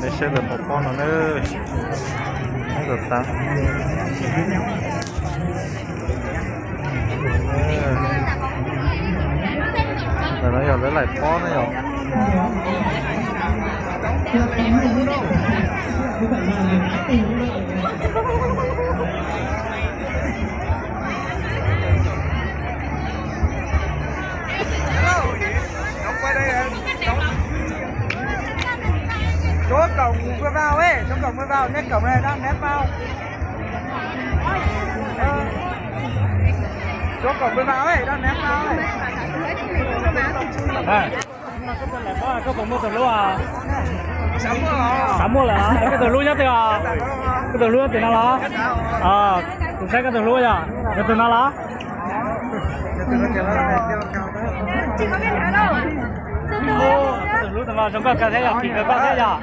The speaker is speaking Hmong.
Saib lawv pov pob no na. Ib tam tas. Ntawm no yog lawv laim pob na yom. Số cổng mười vào ấy, số cổng mười vào, nhét cổng này, đang ném vào. Số cổng mười vào ấy, đang ném vào ấy. Koj puas muaj tus hlub? Xav muaj lawm. Koj tus hlub nyob twg os? Koj tus hlub nyob tim no los? Kuv saib koj tus hlub yog, yog tus no los? Koj tus hlub tus no zoo koj kawg thiab yog, kim kawg koj thiab yog.